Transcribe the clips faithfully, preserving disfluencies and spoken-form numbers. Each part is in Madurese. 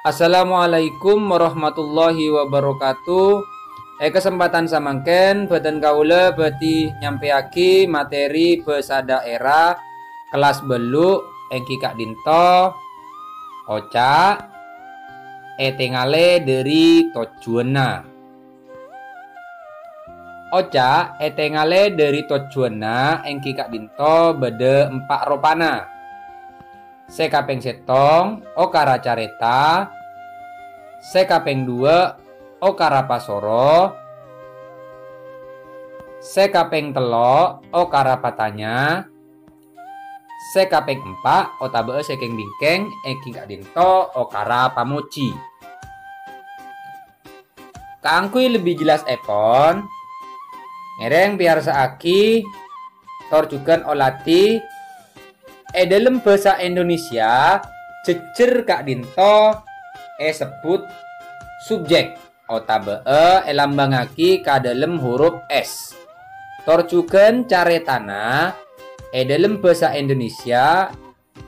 Assalamualaikum warahmatullahi wabarakatuh. È kesempatan samangkèn, bhâdhân kaulâ bhâdhi nyampèyaghi materi bhâsa dhaèra kellas bâllu', èngghi ka'dinto oca' ètengalè dhâri tojjhuwânna. Oca' ètengalè dhâri tojjhuwânna èngghi ka'dinto bâdâ empa' ropana. Sè kapèng sèttong, okara carèta. Sè kapèng duwâ', okara pasoro. Sè kapèng tello', okara patanya. Sè kapèng empa' otabâ'â sè kèng-bingkèng èngghi ka'dinto okara pamojhi. Kaangghuy lebbi jellasèpon, ngèrèng pèyarsa'aghi tor jhughân olatè è dhâlem bhâsa Indonesia, jhejjher ka'dinto èsebbhut subjek otabâ'â èlambhângaghi ka dhâlem huruf S. Tor jhughân carètana è dhâlem bhâsa Indonesia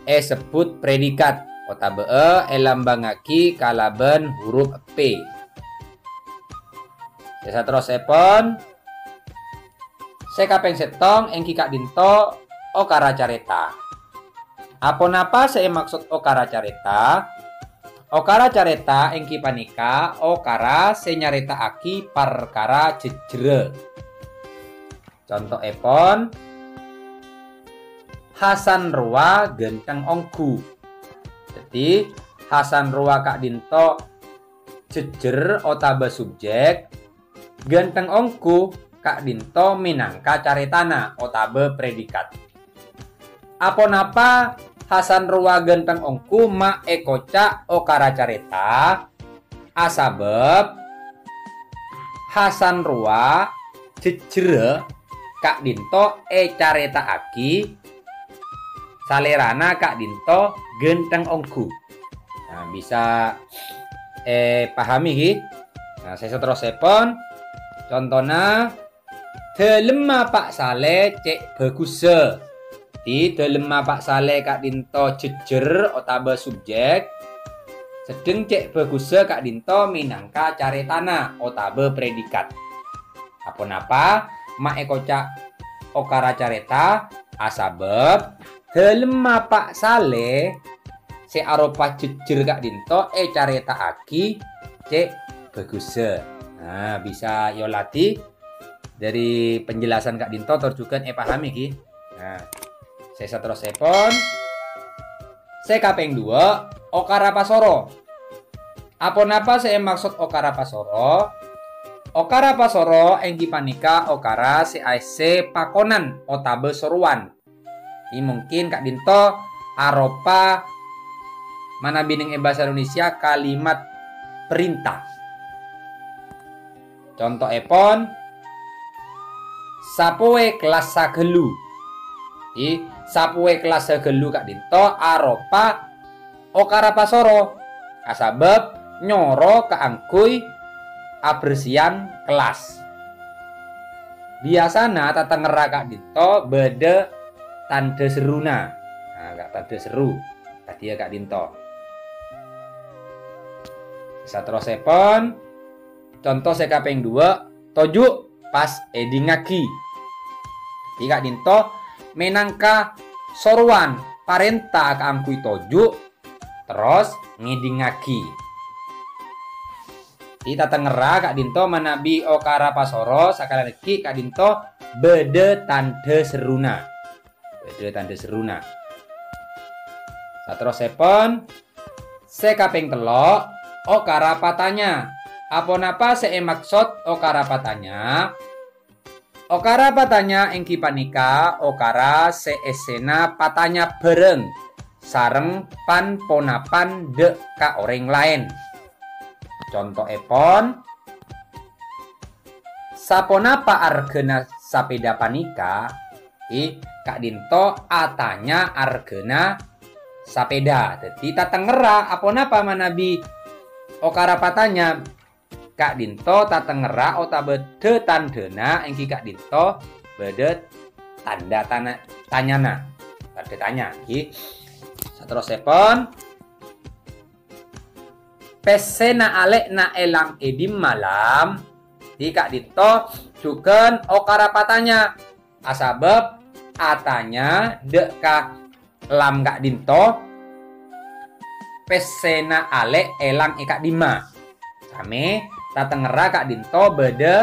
èsebbhut predikat otabâ'â èlambhângaghi kalabân huruf P. Sè saterrossèpon, sè kapèng sèttong èngghi ka'dinto okara carèta. Aponapa sè èmaksod okara carèta? Okara carèta èngghi panèka okara sè nyarèta'aghi parkara jhejjherrâ. Contoèpon, Hasan rowa ghântheng ongghu. Dhâddhi, Hasan rowa ka'dinto jhejjher otabâ subjek, ghântheng ongghu ka'dinto mènangka carètana otabâ predikat. Aponapa Hasan rowa ghântheng ongghu ma' èkoca' okara carèta? Asabâb Hasan rowa jhejjherrâ ka'dinto ècarèta'aghi salèrana ka'dinto ghântheng ongghu. Nah, bisa èpahami, ghi? Nah, sè saterrossèpon, contona, Dhâlemma Pa' Salè cè' bhâghussâ. Dhâddhi, dhâlemma Pa' Salè ka'dinto jhejjher otabâ subjek, sedheng cè' bhâghussâ ka'dinto mènangka carètana otabâ predikat. Aponapa ma' èkoca' okara carèta? Asabâb dhâlemma Pa' Salè sè aropa jhejjher ka'dinto ècarèta'aghi cè' bhâghussâ. Nah, bisa èolatè dhâri penjelasan ka'dinto tor jhughân èpahami, ghi. Nah, sè saterrossèpon, sè kapèng duwâ', okara pasoro. Aponapa sè èmaksod okara pasoro? Okara pasoro èngghi panèka okara sè aèssè pakonan otabâ sorowan. Ini mungkin ka'dinto aropa manabi neng è bhâsa Indonesia kalimat perintah. Contoèpon, sapowè kellassa ghâllu. Dhâddhi, sapowè kellassa ghâllu ka'dinto aropa okara pasoro, asabâb nyoro kaangghuy abersiyan kellas. Biyasana tatengngerra ka'dinto bâdâ tandhâ serruna. Nah, ka-, tandhâ serru. Kadhiyâ ka'dinto. Saterrossèpon, conto sè kapèng duwâ', toju' pas èdingngaghi. Dhâddhi ka'dinto mènangka sorowan parènta kaangghuy toju' terros ngèdingngaghi. Dhâddhi tatengngerra ka'dinto manabi okara pasoro sakalèyan aghi' ka'dinto bâdâ tandhâ serruna. Bâdâ tandhâ serruna. Saterrossèpon, sè kapèng tello', okara patanya. Aponapa sè èmaksod okara patanya? Okara patanya èngghi panèka okara sè èssèna patanya bhârâng sareng pan-ponapan dâ' ka orèng laèn. Contoèpon, "Saponapa arghâna sapèda panèka?" Ih, ka'dinto atanya arghâna sapèda. Dhâddhi, tatengngerra aponapa manabi okara patanya? Ka'dinto tatengngerra otabâ dhâ-tandhâna èngghi ka'dinto bâdâ tandhâ tana-, tanyana. Tandhâ tanya, èngghi. Saterrossèpon, Pèssèna alè'na èlang è dimma, Lam? Dhi ka'dinto jhughân okara patanya. Asabâb atanya dâ' ka Lam ka'dinto, pèssèna alè' èlang è ka'dimma. Samè tatengngerra ka'dinto bâdâ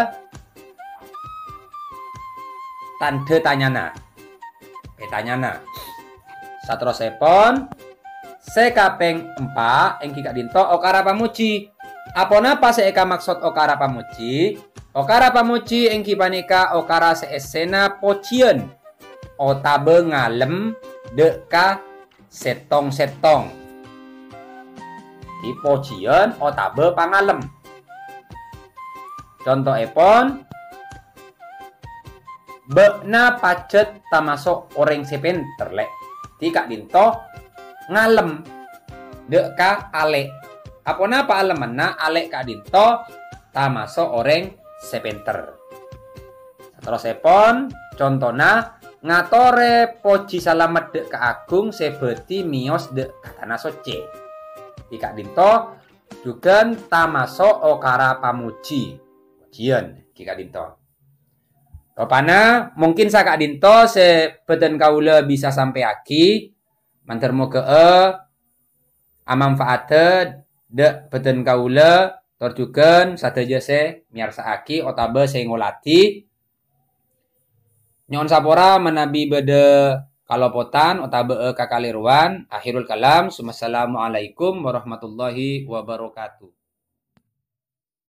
tandhâ tanyana. Ètanyana. Saterrossèpon, sè kapèng empa' èngghi ka'dinto okara pamojhi. Aponapa sè èkamaksod okara pamojhi? Okara pamojhi èngghi panèka okara sè èssèna pojhiyân otabâ ngalem dâ' ka sèttong-sèttong. Dhi pojhiyân otabâ pangalem. Contoèpon, bâ'na pajhât tamaso' orèng sè pènter, Lè'. Dhi ka'dinto ngalem dâ' ka alè'. Aponapa alemmanna alè' ka'dinto tamaso' orèng sè pènter? Saterrossèpon, contona, ngatorè pojhi salamet dâ' ka Agung sè bhâdhi mèyos dâ' ka tana soccè. Dhi ka'dinto jhughân tamaso' okara pamojhi. Pojhiyân, dhi ka'dinto. Ropana, mungkin saka'dinto sè bhâdhân kaulâ bisa sampèyaghi, mandhâr moghâ'â amanfaatdhâ dâ' bhâdhân kaulâ, tor jhughân sadhâjâ sè mèyarsa'aghi otabâ sè ngoladhi. Nyo'on sapora manabi bâdâ kalopotan otabâ'â kakalèrowan. Akhirul kalam, summassalamualaikum warahmatullahi wabarakatuh.